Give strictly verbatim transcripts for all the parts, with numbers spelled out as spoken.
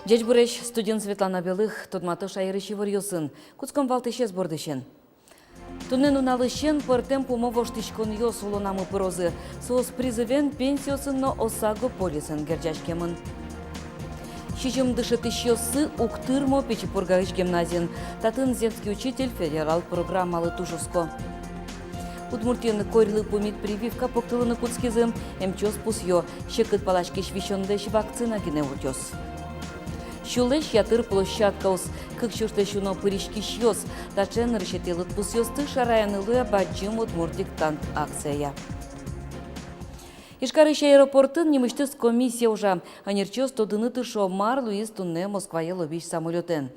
Ӟечбуресь! Студиын Светлана Белых. Тодмато шаерысь иворъёсын. Кутском валтӥсез бордысен. Туннэ нуналысен пӧртэм пумо воштӥськонъёс улонамы пырозы. Соос призывен, пенсиосын но ОСАГО полисэн герӟаськемын. Сизьым дышетӥсьёссы уг тырмо Пичи Пургаысь гимназиын. Татын «Земский учитель» федерал программалы тужгес. Удмуртиын корьлы пумит прививка пуктылыны кутскизы. Эмчиос пусъё: секыт паласькись висёнлэсь вакцина гинэ утёз. Сюлэсь ятыр площадкаос, кык сюрслэсь уно пыриськисьёс. Таӵе нырысетӥ лыдпусъёсты шараяны луэ «Бадӟым удмурт диктант» акцияя. Ижкарысь аэропортын нимысьтыз комиссия ужа. Ӧнерчиос тодыны тыршо, мар луиз туннэ Москвае лобись самолётэн.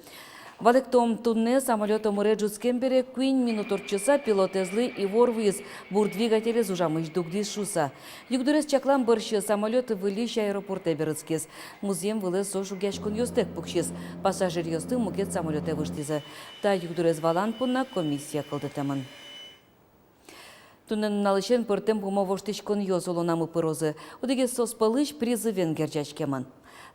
Валэктом: туннэ самолёт омыре ӝутскем бере куинь минут ортчыса пилотэзлы ивор вуиз, бур двигателез ужамысь дугдӥз шуыса. Югдурез чаклам бӧрсьы самолёт выльысь аэропортэ берытскиз. Музъем вылэ со шугъяськонъёстэк пуксиз, пассажиръёсты мукет самолётэ выжтӥзы. Та югдурез валан понна комиссия кылдытэмын. Туннэ нуналысен пӧртэм пумо воштӥськонъёс улонамы пырозы. Одӥгез соос пӧлысь призывен герӟаськемын.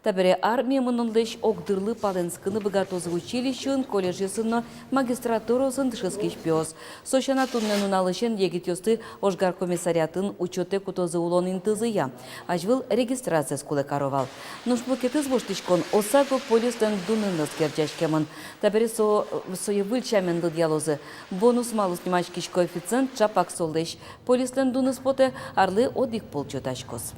Табере армие мынонлэсь огдырлы палэнскыны быгатозы училищеын, колледжъёсын но магистратураосын дышетскись пиос. Со сяна, туннэ нуналысен егитъёсты ожгар комиссариатын учётэ кутозы улон интызыя. Азьвыл регистрациез кулэ каро вал. Нош мукетыз воштӥськон — ОСАГО полислэн дуныныз герӟаськемын. Табере со, сое выль сямен лыдъялозы. Бонус малпаськись коэффициент чапак солэсь полислэн дуныз потэ, арлы одӥг пол чотаськоз.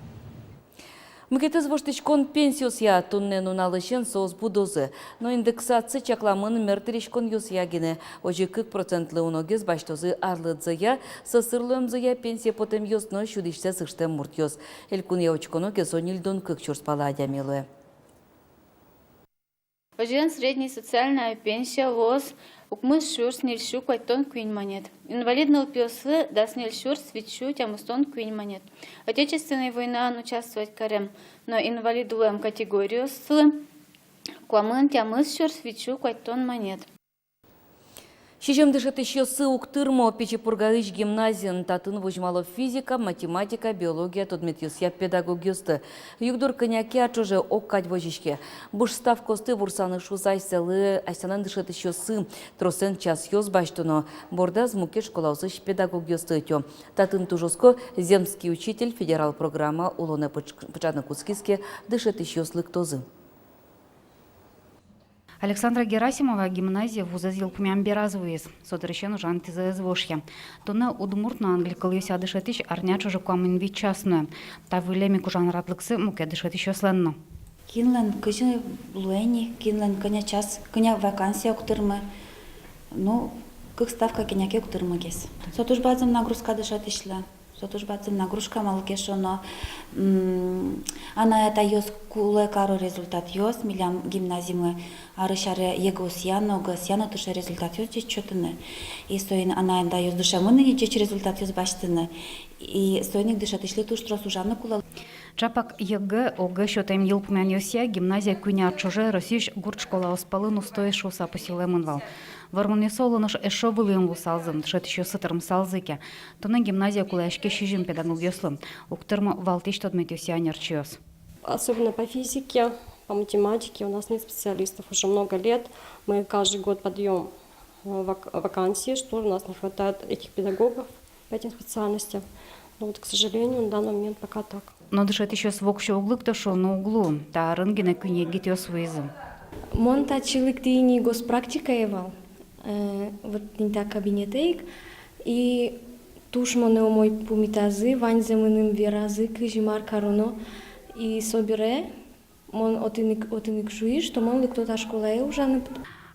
Мукетыз воштӥськон пенсиосъя. Туннэ нуналысен соос будозы, но индексация чакламын мертӥськонъёсъя гинэ. Озьы кык процентлы уногес басьтозы арлыдзыя, сӧсыр луэмзыя пенсие потэмъёс но сюдӥсьсэс ыштэм муртъёс. Элькунъя учконо ке, со ньыльдон кык сюрс пала адями луэ. Озьыен, средней социальная пенсия луоз укмыс сюрс ньыльсю куатьтон куинь манет. Инвалид нылпиослы — дас ньыль сюрс витьсю тямыстон куинь манет. Отечественной войнаын участвовать карем но инвалид луэм категориослы — куамын тямыс сюрс витьсю куатьтон манет. Сизьым дышетӥсьёссы уг тырмо Пичи Пургаысь гимназиын. Татын возьмало физика, математика, биология тодметъёсъя педагогъёсты. Югдур кӧня ке ар ӵоже огкадь возиське. Буш ставкаосты ворсаны шуыса асьсэлы, асьсэлэн дышетӥсьёссы тросэн часъёс басьтоно. Бордаз мукет школаосысь педагогъёсты ӧтё. Татын тужгес «Земский учитель» федерал программа улонэ пыӵ-, пыӵаны кутскиз ке, дышетӥсьёс лыктозы. Александра Герасимова гимназие вузэз йылпумъям бераз вуиз. Со дырысен ужан интызэ ӧз вошъя. Туннэ удмурт но англи кылъёсъя дышетӥсь арня ӵоже куамын вить час нуэ. Та выллем ик ужан радлыксы мукет дышетӥсьёслэн но. Кинлэн кызьы луэ ни, кинлэн кӧня час, кӧня вакансия уг тырмы. Ну, кык ставка кӧня ке уг тырмы гес. Со туж бадӟым нагрузка дышетӥсьлы. Со туж бадӟым нагрузка, малы ке шуоно, м, анай-атайёс кулэ каро результатъёс, милям гимназимы арысь аре ЕГЭ-осъя но, ОГЭ-осъя но тырше результатъёс ӟеч сётыны. И соин анай-атайёс дышемын ини ӟеч результатъёс басьтыны. И соин ик дышетӥсьлы туж трос ужаны кулэ. Чапак ЕГЭ, ОГЭ сётэм йылпумъянъёсъя гимназия куинь ар ӵоже Россиысь гурт школаос пӧлын устоез шуыса пусйылэмын вал. Вормонъёссы оло нош эшшо вылӥын луысалзы, дышетӥсьёссы тырмысалзы ке. Туннэ гимназия кулэяське сизьым педагогъёслы, уг тырмо валтӥсь тодметъёсъя ӧнерчиос. Особенно по физике, по математике у нас нет специалистов. Уже много лет мы каждый год подаём, э, вак-, вакансии, что у нас не хватает этих педагогов по этим специальностям. Но вот, к сожалению, на данный момент пока так. Но дышетӥсьёс воксё уг лыкто шуыны уг луы, та арын гинэ куинь егитъёс вуизы. Мон татчы лыктӥ ини госпрактикае вал, э, вот тӥни та кабинетэ ик. И туж монэ умой пумитазы, ваньзэ мыным веразы, кызьы мар кароно. И собере мон отын ик, отын ик шуи, что мон лыкто та школае ужаны.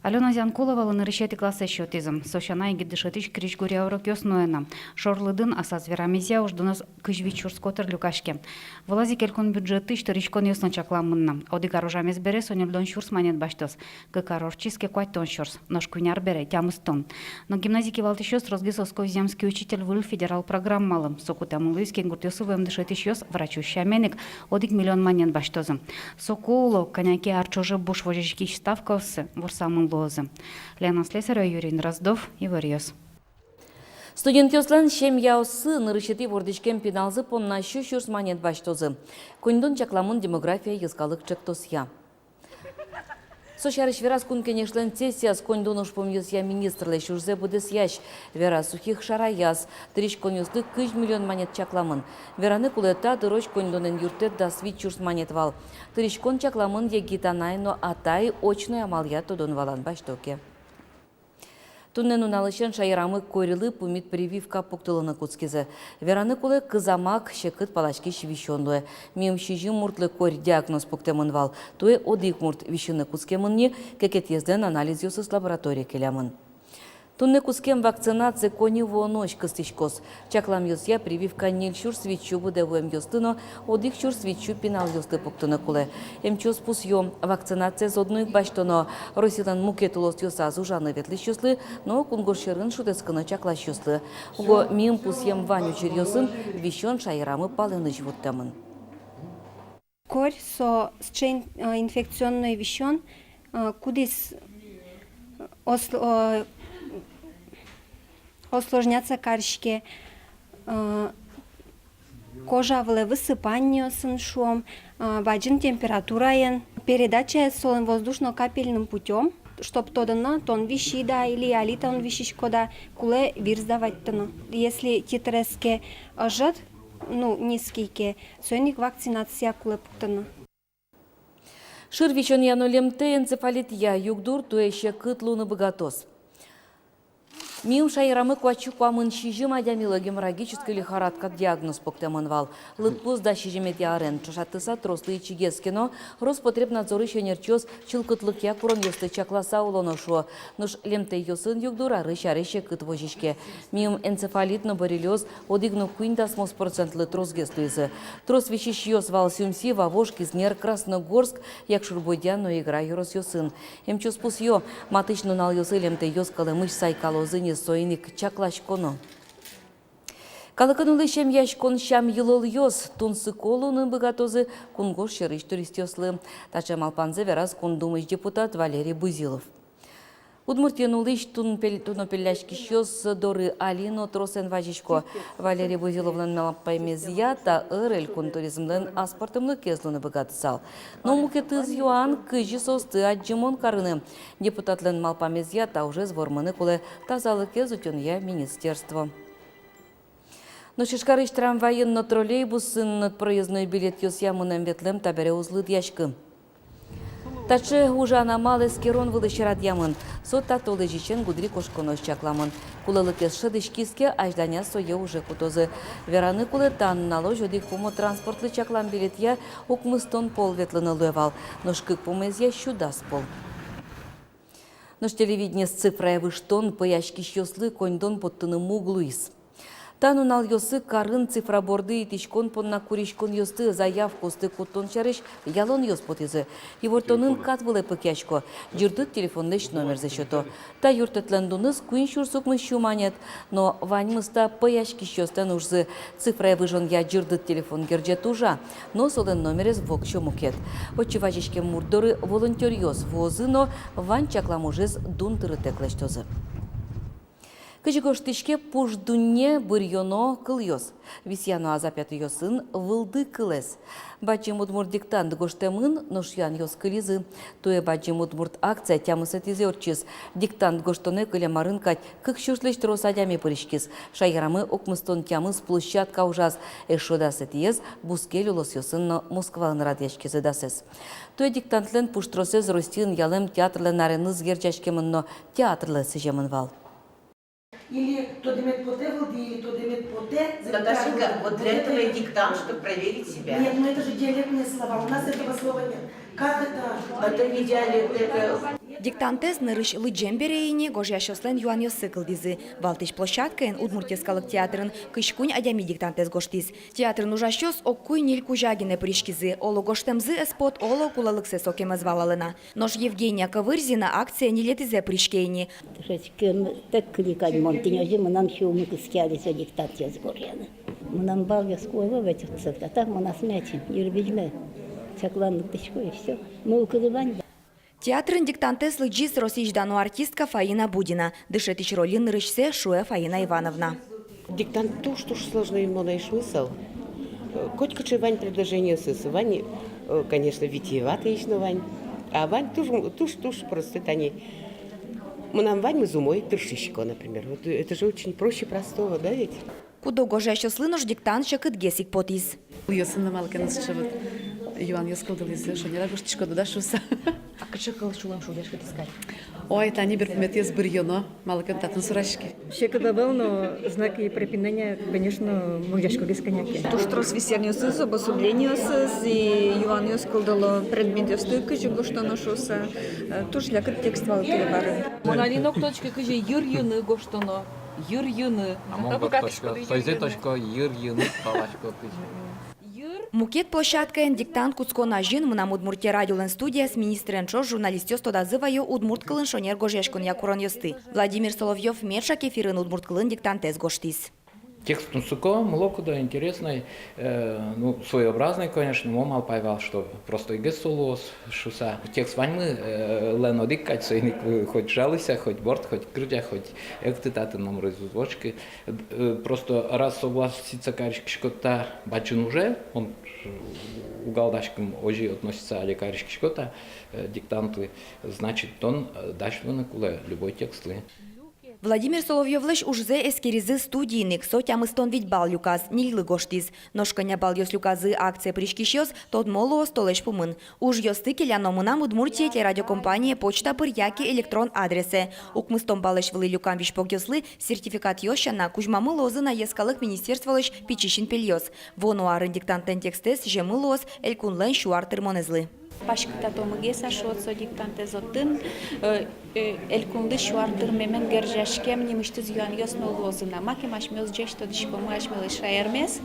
Алёна Зянкуловалы нырысетӥ классэз сётӥзы. Со сяна егит дышетӥсь крезьгуръя урокъёс нуэ на. Шорлыдын, асаз верамезъя, уждуноез кызь вить сюрс котыр люкаське. Вылаз ик элькун бюджетысь тыриськонъёс но чакламын на. Одӥг ар ужамез бере со ньыльдон сюрс манет басьтоз. Кык ар ортчиз ке, куатьтон сюрс. Нош куинь ар бере — тямыстон. Но гимназия кивалтӥсьёс тросгес оско «Земский учитель» выль федерал программалы. Со кутэмын луиз ке, гуртъёсы вуэм дышетӥсьёс врач уж сямен ик одӥг миллион манет басьтозы. Соку, оло, кӧня ке ар ӵоже буш возиськись ставкаосы ворсамын луозы. Лена Слесарева, Юрий Дроздов, «Иворъёс». Студентъёслэн семьяоссы нырысетӥ вордӥськем пиналзы понна сю сюрс манет басьтозы. Коньдон чакламын «Демография» йӧскалык ӵектосъя. Со сярысь вераз Кун Кенешлэн сессияз коньдон ужпумъёсъя министрлэсь ужзэ быдэсъясь Вера Сухих. Шараяз, тыриськонъёслы кызь миллион манет чакламын. Вераны кулэ, та дырозь коньдонэн юрттэт дас вить сюрс манет вал. Тыриськон чакламын егит анай но атай очной амалъя тодон-валан басьто ке. Туннэ нуналысен шаерамы корьлы пумит прививка пуктылыны кутскизы. Вераны кулэ, кызамак секыт паласькись висён луэ. Мимала сизьым муртлы корь диагноз пуктэмын вал. Туэ одӥг мурт висьыны кутскемын ни, кыкетӥезлэн анализъёсыз лабораторие келямын. Туннэ кутскем вакцинация коньывуонозь кыстӥськоз. Чакламъёсъя, прививка ньыль сюрс витьсю быдэ вуэмъёслы но одӥг сюрс витьсю пиналъёслы пуктыны кулэ. Эмчиос пусъё: вакцинациез одно ик басьтоно Россилэн мукет улосъёсаз ужаны ветлӥсьёслы но кунгож сьӧрын шутэтскыны чакласьёслы. Уго мимала пусъем вань учыръёсын висён шаерамы палэнысь вуттэмын. Корь — со сыӵе ин-, э, инфекционной висён, э, кудӥз, э, ос-, э, осложняться кариське, э, кожа вылэ высыпаниосын, шуом, э, бадӟым температураен. Передачаез солэн воздушно-капельным путём, чтоб тодыны, тон висид-а или али тон висиськод-а, кулэ вир сдавать карыны. Если титрез ке ӧжыт, ну, низкий ке, соин ик вакцинация кулэ пуктыны. Шыр висёнъя но лемтэй энцефалитъя югдур туэ секыт луыны быгатоз. Мимала шаерамы куать сю куамын сизьым адямилы геморрагической лихорадка диагноз пуктэмын вал. Лыдпус дас сизьыметӥ арен. Ӵошатыса трослы ичигес ке но, Роспотребнадзорысь ӧнерчиос чылкытлыкъя куронъёсты чакласа улоно, шуо. Нош лемтэйёсын югдур арысь аре секыт возиське. Мимала энцефалит но боррелиоз одӥг но куинь дасмос процентлы тросгес луизы. Трос висисьёс вал Сюмси, Вавож, Кизнер, Красногорск, Якшур-Бӧдья но Игра ёросъёсын. Эмчиос пусъё: матысь нуналъёсы лемтэйёс кӧлэмысь сайкалозы ни, соин ик чакласьконо. Калыкын улӥсь эмъяськон сям-йылолъёс тунсыко луыны быгатозы кунгож сьӧрысь туристъёслы. Таӵе малпанзэ вераз Кун Думаысь депутат Валерий Бузилов. Удмуртиын улӥсь тунопель-, тунопельляськисьёс доры али но тросэн вазисько. Валерий Бузиловлэн малпамезъя, та ӧр элькун туризмлэн аспӧртэмлыкез луыны быгатысал. Но мукетыз юан: кызьы соосты адӟымон карыны? Депутатлэн малпамезъя, та ужез вормыны кулэ тазалыкез утёнъя министерство. Нош Ижкарысь трамвайын но троллейбусын проездной билетъёсъя мынэм-ветлэм табере уз лыдъяськы. Таӵе ужан амал эскерон вылысь радъямын. Со та толэзьысен гудырикошконозь чакламын. Кулэлыкез шӧдӥськиз ке, азьланяз сое уже кутозы. Вераны кулэ, та нуналозь одӥг пумо транспортлы чаклам билетъя укмыстон пол ветлыны луэ вал, нош кык пумезъя — сю дас пол. Нош телевидениез цифрае выжтон пӧяськисьёслы коньдон поттыны муг луиз. Та нуналъёсы карын цифра борды итӥськон понна куриськонъёсты, заявкаосты куттон сярысь ялонъёс потӥзы. Ивортонын кат вылэ пыкъясько, ӟырдыт телефонлэсь номерзэ сёто. Та юрттэтлэн дуныз куинь сюрс укмыс сю манет. Но ваньмыз та пӧяськисьёслэн ужзы. Цифрае выжонъя ӟырдыт телефон герӟет ужа, но солэн номерез воксё мукет. Отчы вазиськем мурт доры волонтёръёс вуозы но вань чаклам ужез дун тырытэк лэсьтозы. Кызьы гожтӥське, пуш дунне быръёно кылъёс. Висъяно-а запятыосын вылды кылэз? Бадӟым удмурт диктант гожтэмын, нош юанъёс кылизы. Туэ «Бадӟым удмурт» акция тямысэтӥзэ ортчиз. Диктант гожтонэ кылем арын кадь кык сюрслэсь трос адями пыриськиз. Шаерамы укмыстон тямыс площадка ужаз, эшшо дасэтӥез бускель улосъёсын но Москваын радъяськизы дасэз. Туэ диктантлэн пуштросэз Россиын ялэм театрлэн ареныз герӟаськемын но театрлы сӥземын вал. Или тодэмед потэ вылды, или тодэмед потэ. Наташенька, вот для этого и диктант, чтобы проверить себя. Нет, ну это же диалектные слова. У нас этого слова нет. Как это? Это не диалект, это... Диктантэз нырысь лыдӟем бере ини гожъясьёслэн юанъёссы кылдӥзы. Валтӥсь площадкаын Удмурт йӧскалык театрын кызь куинь адями диктантэз гожтӥз. Театрын ужасьёс ог куинь-ньыль кузя гинэ пыриськизы. Оло, гожтэмзы ӧз пот, оло, кулэлыксэ сокем ӧз валалэ на. Нош Евгения Ковырзина акцие ньылетӥзэ пыриське ини. Тышечкын тэк кыликань мон тӥни озьы мынам сюлмы кыске али со диктантъёс гожъяны. Мынам баллъёс кулэ ӧвӧл ведь отчётъёсты, а так мон асме ачим, йырвизьме чаклан лыктӥсько и всё. Мылкыды вань. Театрын диктантэз лыдӟиз Россиысь дано артистка Фаина Будина. Дышетӥсь рольын нырысьсэ, шуэ Фаина Ивановна. Диктант туж-туж сложной, мон ӧй шуысал. Котькыӵе вань предложениосыз, вань, э, конечно, витиеватоесь но вань. А вань туж, туж, туж простой, тани. Мынам ваньмыз умой, тыршисько, например. Вот это же очень проще простого, да ведь? Куд-ог гожъясьёслы нош диктант секытгес ик потӥз. Кылъёсын но малы ке но сыӵе вот юанъёс кылдылӥзы: шонер-а гожтӥськоды, да, шуыса. А кыӵе кыл сюлэм шугес кытӥське? Ой, тани берпуметӥез быръёно, малы ке но татын сураськи. Секыт ӧвӧл, но знаки препинания, конечно, мугъяськогес кӧня ке. Туж трос висъянъёсыз, обособлениосыз, и юанъёс кылдыло предметъёсты кызьы гожтоно шуыса. Э, туж лякыт текст вал тӥледлы. Мон али но уг тодӥськы, кызьы йырйыны гожтоно. Йырйыны. А мон вот точка, сойзэ точка, йырйыны паласько кызьы. Мукет площадкаын диктант кутскон азьын «Мынам Удмуртие» радиолэн студияз министрен ӵош журналистъёс тодазы ваё удмурт кылын шонер гожъяськонъя куронъёсты. Владимир Соловьёв меӵак эфирын удмурт кылын диктантэз гожтӥз. Текст тунсыко, мылокыдо, интересной, э, ну, своеобразной, конечно, мон малпай вал, что простойгес со луоз шуыса. Текст ваньмы, э, лэн одӥг кадь, соин ик, э, хоть жалуйся, хоть борд, хоть кырӟа, хоть экты татын, номыр уз возьмы. Э, просто раз согласиться кариськиськод та бадӟым уже, мон, э, уг малпаськы, озьы относиться али кариськиськод та, э, диктантлы, значит, тон, э, дась луыны кулэ любой текстлы. Владимир Соловьёвлэсь ужзэ эскеризы студиын ик. Со тямыстон вить балл люказ, ньыльлы гожтӥз. Нош кӧня баллъёс люказы акцие пыриськисьёс, тодмо луоз толэзь пумын. Ужъёсты келяно «Мынам Удмуртие» телерадиокомпание почта пыр яке электрон адресэ. Укмыстон баллэсь вылӥ люкам визьпогъёслы сертификатъёс сяна кузьмамы луозы на йӧскалык министерстволэсь пичи синпельёс. Вуоно арын диктантлэн текстэз сӥземын луоз элькунлэн сю ар тырмонэзлы. Паськытатомы гес, а шуод, со диктантэз отын, э, э, элькунлы сю ар тырмемен герӟаськем нимысьтыз юанъёс но луозы на. Макем асьмеос ӟеч тодӥськомы асьмелэсь шаермес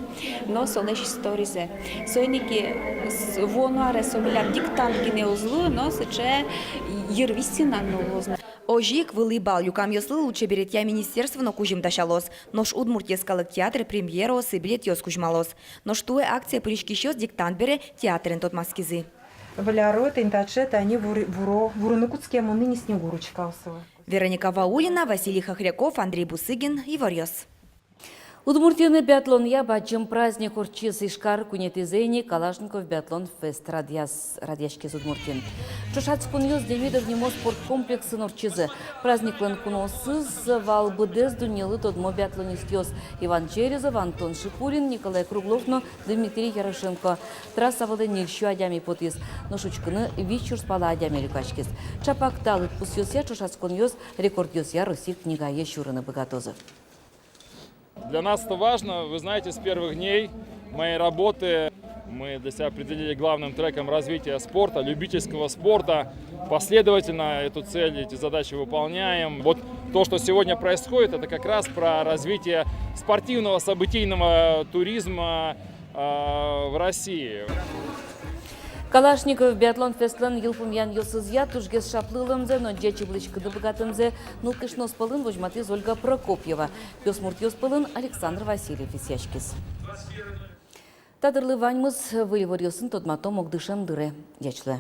но солэсь историзэ. Соин ик, э, с-, вуоно аре со милям диктант гинэ уз луы, но сыӵе йырвизь синан но луоз на. Озьы ик вылӥ балл люкамъёслы лучше беретъя министерство но кузьым дасялоз. Нош Удмурт йӧскалык театр премьераосы билетъёс кузьмалоз. Нош туэ акцие пыриськисьёс диктант бере театрен тодматскизы. Валеро, тӥни таӵе, тани вур-, вуро, вурыны кутскемын ини Снегурочкаослы. Вероника Ваулина, Василий Хохряков, Андрей Бусыгин, «Иворъёс». Удмуртиын биатлонъя бадӟым праздник ортчиз. Ижкар куинетӥзэ ини «Калашников биатлон фест» радъяз-, радъяськиз Удмуртиын. Ӵошатсконъёс Демидов нимо спорткомплексын ортчизы. Праздниклэн куноосыз вал быдэс дуннелы тодмо биатлонистъёс: Иван Черезов, Антон Шипулин, Николай Круглов но Дмитрий Ярошенко. Трасса вылэ ньыль сю адями потӥз, нош учкыны вить сюрс пала адями люкаськиз. Ӵапак та лыдпусъёсъя ӵошатсконъёс рекордъёсъя Россия книгае сюрыны быгатозы. Для нас это важно. Вы знаете, с первых дней моей работы мы для себя определили главным треком развития спорта, любительского спорта. Последовательно эту цель, эти задачи выполняем. Вот то, что сегодня происходит, это как раз про развитие спортивного, событийного туризма, а, в России. «Калашников биатлон фестлэн» йылпумъянъёсызъя тужгес шаплы луэмзэ но ӟеч ыбылӥськыны быгатэмзэ нылкышноос пӧлын возьматӥз Ольга Прокопьева, пиосмуртъёс пӧлын Александр Васильев висъяськиз. Та дырлы ваньмыз. Выль иворъёсын тодматом огдышем дыре. Ӟеч луэ.